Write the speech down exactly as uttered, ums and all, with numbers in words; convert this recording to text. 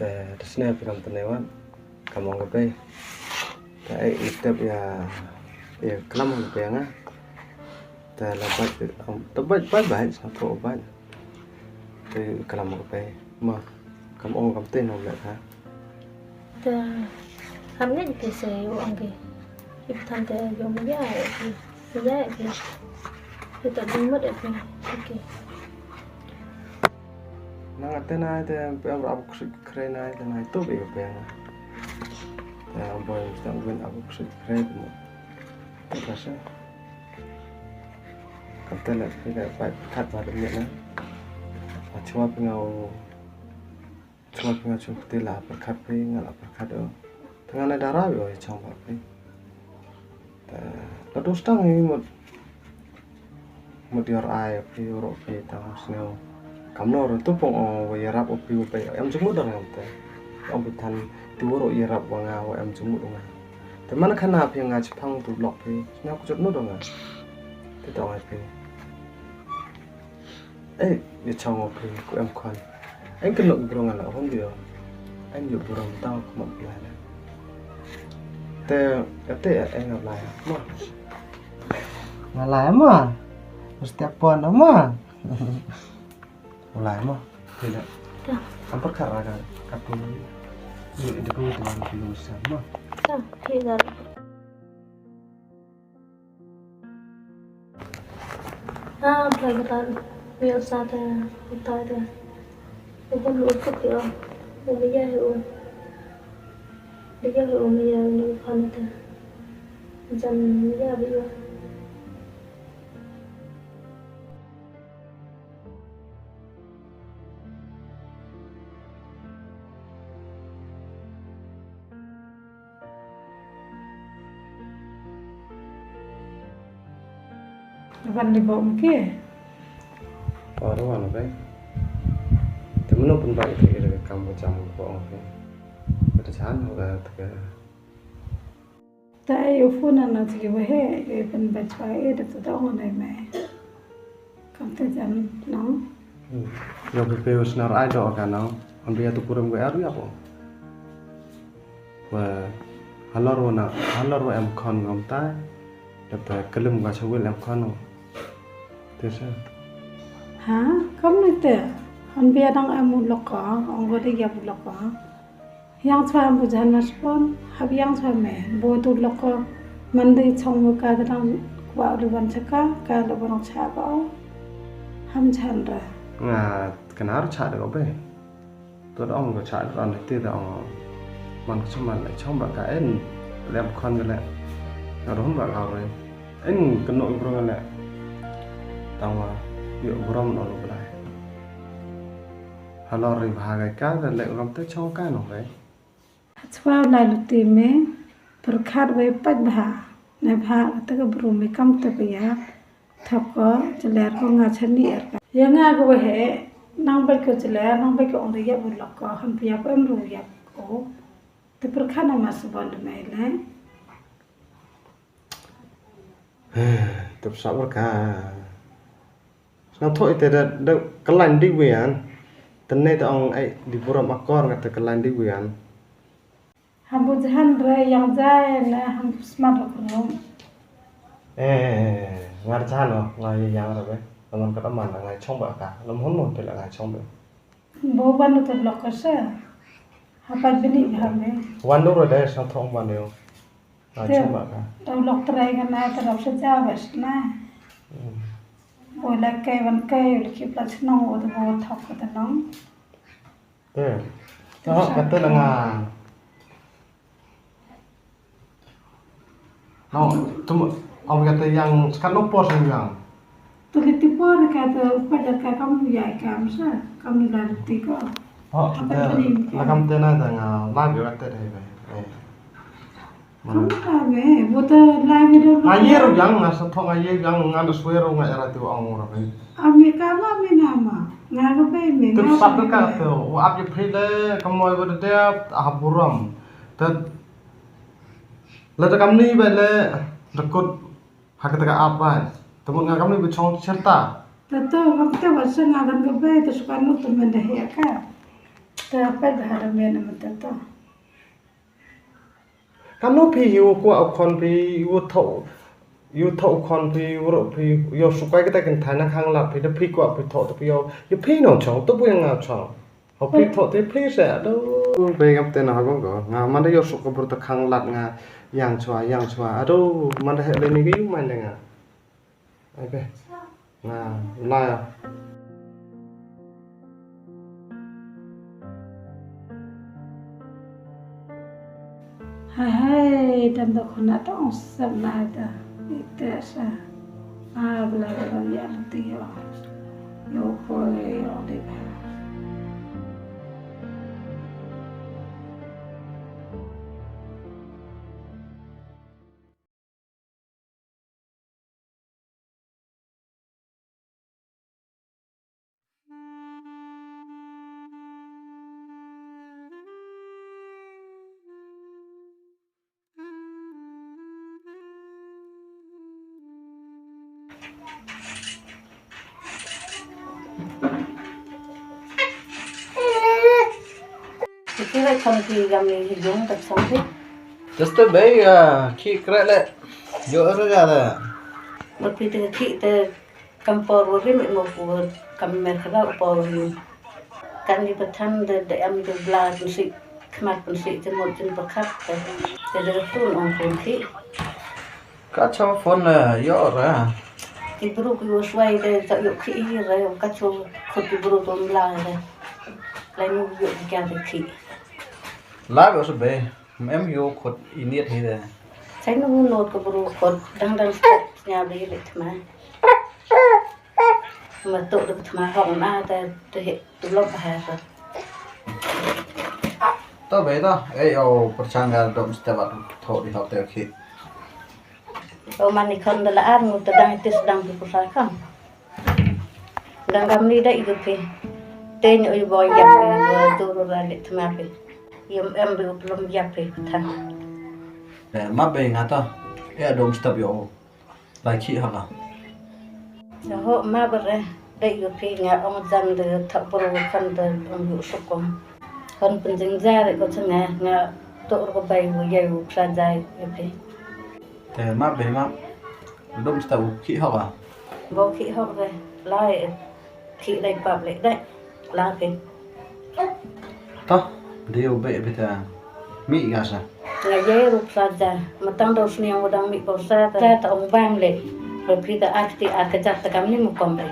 Te sne phi kam tene wan. Kam ong ka bei. Te ai itep ya ya klam ong ka bei nga. Te la bait te bait bait bait sa pro bait. Te klam ong ka bei. Ma kam ong kam te no le ka. Te kam ne te se ong ke. Ip tham te yo me ya ke. Me ya ke. Te ta ding mot ke. Okay. Nang ate nai te pe am rap kusik kre nai te nai tu be pe na. Te am boy mesti am gwen ap kusik kre mo. Te ka se. Kam te le pe ka pa kat ba de na. A chwa pe ngau chwa pe ngau chwa te la per kat pe ngala per kat o. Te ngala dara yo chong ba pe. Te la dos tang ni mo. Mut ïoh ai phi ruh phi tang sngew. Kam no ruh tu pong o wa ïarap u phi u phi em jingmut dang ngam te. Ong phi than tu ruh ïarap wa nga wa em jingmut nga. Te man khana phi nga chipang tu lok phi sngew kujut no dang nga. Te tong ai phi. Eh, ïa chang o phi ku em khon. Em kynnoh ki briew nga la hon dio. Em ïoh burom tang kumba phi la. Te ate em nga lai mo. Nga lai mo. Mesti apa nama? Nga lai mo. Tidak. Am perkara ka katu. Ni itu pun tuan phi mo. Tidak. Ah, play ka tan. Wi sa ta, ta ta. Wi ban lu tu ki o. Wi ya hu. Wi ya hu mi ya ni kan ta. Jan mi ya bi o. Ban li bok mke. Ora wan bai. Te mano pun bai te ira kam ko jam ko ong ke. Kata chan ho ka te ka. Ta ai u phone na ti ba he e pun bai chwa e da ta ong nai mai. Kam te jan nong. Yo pe pe u snar ai do ka nong. Am bia tu puram ko aru ya ko. Wa halor wa na halor wa em khon ngam tai. Dep ta kelim ka sawil em khon. Te sa. Ha, kam ne te. Am bia dang em u lok ko, ong ko de ya u lok ko. Yang chwa bu jan na spon, hab yang chwa me, bo tu lok ko, mandi chong mu ka dang kwa lu ban chaka, ka lu ban cha ba o. Ham chan ra. Nga kena ru cha de ko be. Tu dong ko cha ran ti dong. Man ko chuman le chong ba ka en, lem khon le. Nga ron ba ka re. En keno bro le. Tang wa, yo bro no lo blai. Halor ri bha ga ka da le ram te chong ka no be. Hachwa lai luti me, pyrkhat wei pat bha. Ne bha kata ka bru me kam te pya. Thok ko, jeler ko nga chani er ka. Ya nga ko he, nang bai ko jeler, nang bai ko ong ya bu lok ko, han pya ko em ru ya ko. Te pyrkhat na mas bon de me le. Te psa bor ka. Sngap thoh ite da, da kalain di wian. Tene ta ong ai di buram akor nga te kalain di wian. Ham bu jahan re yang jai na ham smat lo krum. Eh, ngar jahan lo, ngai yang re be. Lamon kata man ngai chong ba ka. Lam hon mo te la ngai chong be. Bo ban tu blok ka se. Hapat bini ba me. Wan do re dai sngap thoh wan do. Ngai chong ba ka. Tau lok trai ka na ta lok sa ja ba sna. Bo la kai wan kai le ki pla chnong o to bo thok ka ta nong. Te. Te ho kata la nga. No, tu am kata yang sekat no por sing yang. Tu ki ti por kata pajar ka kam ya kam sa, kam la ti ko. Ho, te la kam te na ta nga la bi kata dai ba. Eh. Kam ka me, bo ta lai me do. Nga ye ru yang nga sa thong nga ye yang nga da swear nga era tu ong ru be. Ami ka ma me nga ma. Nga ka be me. Tu sap ka tu, wa ap ye phri le, kam moi bo de, ah buram. Te la ta kam ni ba le, da kut, ha ka ta ka ap ba. Te mo nga kam ni ba chong cherta. Te to, kam te ba sa nga kan ka be, te sukan nu te men da he ka. Ta peit bha da men mynta to. Kamno phi ïa u kwah u khon phi ïa u thoh, ïa u thoh u khon phi ïa u ruh phi ïa u shu kai kata kynthai na khanglad phi da phi kwah phi thoh to phi ïa u, ïa phi nongchong to phi nga chong. Hau phi thoh te phi se aduh. Phi ngam te na hagong ko nga man da ïa u shu ka bur ta khanglad nga ïang chwa ïang chwa aduh man da heh le ni ka ïu man da nga. Ai be. Nga la ya. Hai hai, dam da khona tong sep na da. Ite sa. A bla bla ya ti yo. Yo ko yo de. Kita rai chong ki gam ni hi jong ta chong ki. Just a bay, uh, ki kre le. Yo ra ga da. Wat pi te ki te kam por wo rim mo ku kam mer kra por rim. Kan ni pathan de de am de bla pun si khmat pun si jin mo jin pakat de de de tun ong pun ki. Ka chong phone le yo ra. Ki bru ki wo swai de ta yo ki i re ka chong khut ki bru to mla re. Lai nu yo ki kya de ki. La be so be. Em yo khut i niet hi de. Sai nu not ka bru khut dang dang step nya be le thma. Ma to de thma hong na de de he tu lo ba ha. To be to. Ei o perchang ga dom step at tho di hotel ki. O mani khon da la ar mu ta dang tis dang pi pusa khon. Dang kam ni da igu pi. Te nyo i boy yap pi wa tu ru ra le thma pi. Yum em bi uplum yap pi thang. Eh, ma be nga to. Eh, dom step yo. Lai khi ha ka. Sa ho ma ba re. Da igu pi nga ong jan de thak bru khon de ong yu sukong. Khon pun jing ja re ko changa nga to ru ko bai wu yai wu ksa jai yu pi. Te map be map. Dum sta u khih hok a. Bo khih hok re. Lai khih lai pap le dai. La phi. Ta. Dei u be be ta. Mi ga sa. Nga ye rup sa ja. Matang dau sniang u dang mi ko sa ta ta ong bang le. Ro phi ta ak ti ak ka jak ta kam ni mu kom re.